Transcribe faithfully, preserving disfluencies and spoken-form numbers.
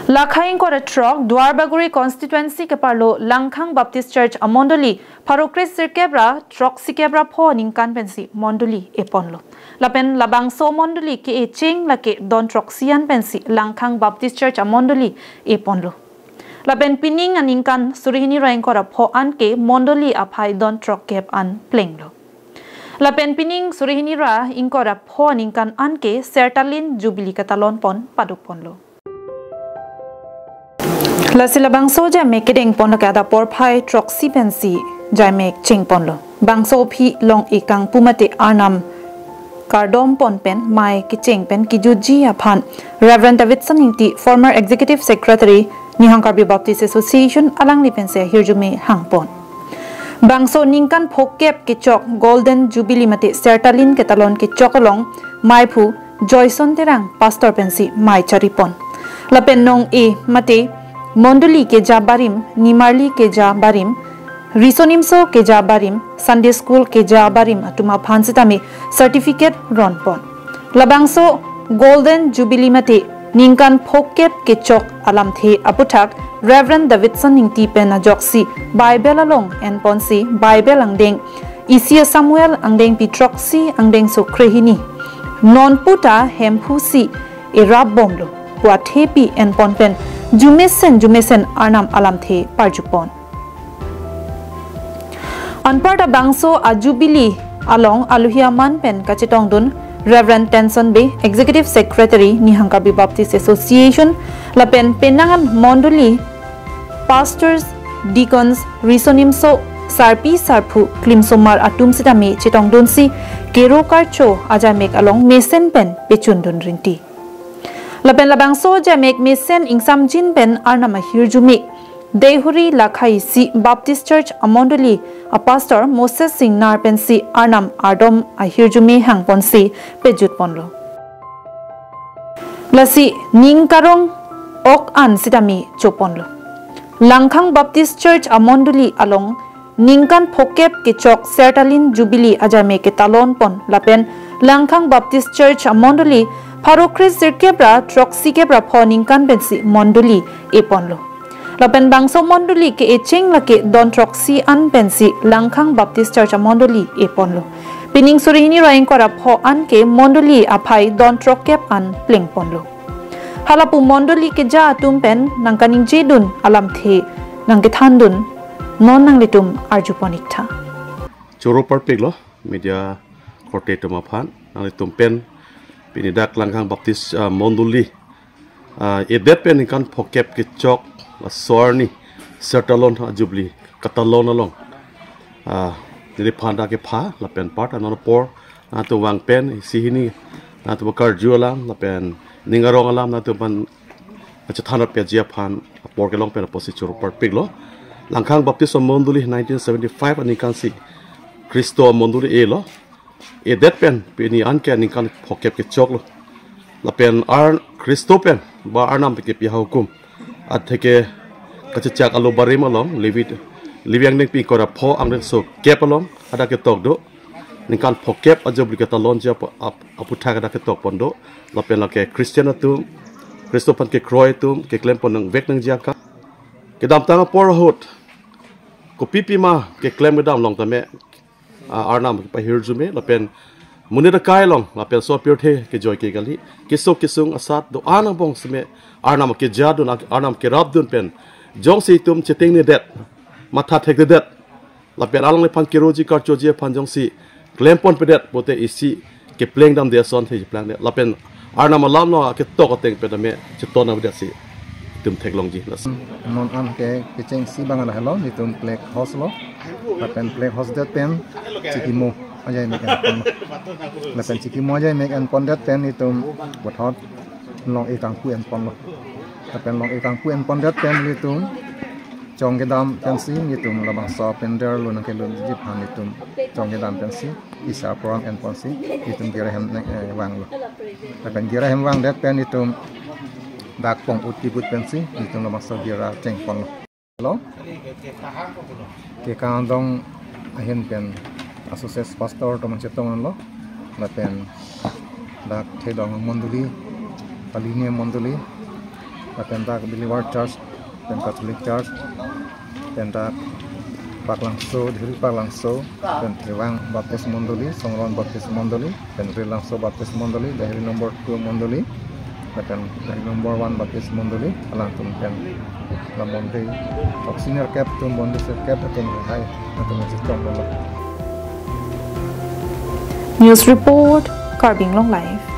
Lakhai ingkoi ra throk Duarbagori constituency keparlo Langkhang Baptist Church amondoli pharo kre sirkep ra throksi kep ra pho aningkan pensi mondoli eponlo. Lapen labangso mondoli ke-echeng lake don throksi an pensi Langkhang Baptist Church amondoli eponlo. Lapen pining aningkan suri hini ra ingkoi ra pho an ke mondoli aphai don throkkep an plenglo. Lapen pining suri hini ra ingkoi ra pho aningkan an ke Sertalin Jubilee katalon pon paduk ponlo. Lasi labangso jaimek kedeng pon lake adap porphai throksi pensi jaimek cheng ponlo. Bangso aphi long-e kangpu mate arnam kardom pon pen mei kecheng pen kejutji aphan Reverend Davidson Ingti, former Executive Secretary, Nihang Karbi Baptist Association, alangli pensi ahirjume hang pon. Bangso ningkan phokep kechok Golden Jubilee mate Sertalin katalon kechok along meiphu Joyson Terang, Pastor pensi mei chari pon. Lapen nong-e mate mondoli keja barim, nimarli keja barim, Riso Nimso keja barim, Sunday School keja barim atum aphan sitame certificate ron pon. Labangso Golden Jubilee mate ningkan phokep kechok alamthe aputhak Reverend Davidson Ingti pen ajoksi Bible along en ponsi Bible angdeng isi Samuel angdengpi throksi angdengso krehini, non puta Hemphu si erap bomlo pu athepi en pon pen jumesen jumesen arnam alamthe parju pon. Anparta bangso a Jubilee along aluhi aman pen kachetongdun Reverend Tenson Bey, Executive Secretary, Nihang Karbi Baptist Association, lapen penang an mondoli, pastors, deacons, Riso Nimso, sarpi sarpo, klimsomar atum sitame chetongdunsi kero karcho ajaimek along mesen pen pechundun rinti. Lapen labangso jaimek mesen ingsamjin pen arnam ahirjume Deihori Lakhai isi Baptist Church amondoli a Pastor Moses Singnar pensi arnam ardom ahirjume hang ponsi pejut ponlo. Lasi ning karong ok an sitame cho ponlo. Langkhang Baptist Church amondoli along ningkan phokep kechok Sertalin Jubilee ajaimek ketalon pon lapen Langkhang Baptist Church amondoli pharo kre sirkep ra throksi kep ra pho aningkan pensi mondoli eponlo. Lapen bangso mondoli ke-echeng lake don throksi an pensi Langkhang Baptist Church amondoli eponlo. Pining suri hini ra ingkoi ra pho an ke mondoli aphai don throkkep an pleng ponlo. Halapu mondoli keja atum pen nangkaningjedun alamthe nangkethandun non nanglitum arju pon ik tha. Choro parpiklo media korte atum aphan, nanglitum pen pini dak Langkhang Baptist, ah, mondoli, ah, edet pen ningkan phokep kechok, ah, sorni Sertalin, ah, Jubilee katalon along, ah, neliphan dak kepha lapen part anon apor nangtum vang pen isi hini nangtum karju alam lapen ning arong alam nangtum aphan kachethan rapji aphan apor kelong pen apotsi choro parpiklo. Langkhang Baptist amondoli nineteen seventy-five aningkan si Khristo amondoli elo. Edet pen pini an ke ningkan phokep kechoklo. Lapen ar Khristo pen ba arnam pen kepi ahukum atheke kachechak alo barim along Levi, Levi angdengpi ingkoi ra pho angdengso kep along hadak ketok do. Ningkan phokep a Jubilee katalonji ap-, ap-, aputhak hadak ketok pon do. Lapen lake Christian atum, Khristo aphan kekroi atum keklem pon nangvek nangji angka. Kedamtang apor ahut kopi pima keklem kedam long tame, ah, arnam pahirjume lapen monit akai along lapen so pirthe kejoi ke kali, kesung kesung asat do-an angbong seme arnam kejadun, arnam kerapdun pen jongsi itum chetingnedet, matha thekdedet, lapen alangliphan keroji karchoji aphan jongsi klem ponpedet pote isi kepleng damde ason the plengde lapen arnam alam lo ketok ateng pen tame cheton avedet si itum theklongji. Non an ke kechengsi abang lahelo, itum flag hoist lo. Lapen flag hoist det pen chikimo ajaimek en ponlo. Lapen chikimo ajaimek en pondet pen itum puthot long-e kangpu en ponlo. Lapen long-e kangpu en pondet pen itum chong kedam pensi itum labangso pandal lo nangkelunji aphan itum chong kedam pensi isa program en ponsi itum gira hem nang, eh, vanglo. Lapen gira hem vangdet pen itum dak pong-ut kibut pensi itum labangso gira cheng ponlo. Lo. Kekang adong ahin pen associate pastor atum chetong lo. Lapen dak thedong mondoli, palini mondoli, lapen dak Believer Church, lapen Catholic Church, lapen dak Baklangso, Diri Baklangso, lapen Thevang Baptist Mondoli, Songron Baptist Mondoli, lapen Rilangso Baptist Mondoli, Dehri number two Mondoli, lapen Dehri number one Baptist Mondoli, alangtum pen la Monday, ok senior kep atum, Monday senior kep atum hai, atum chitom lolo. News report, Karbi Anglong Live.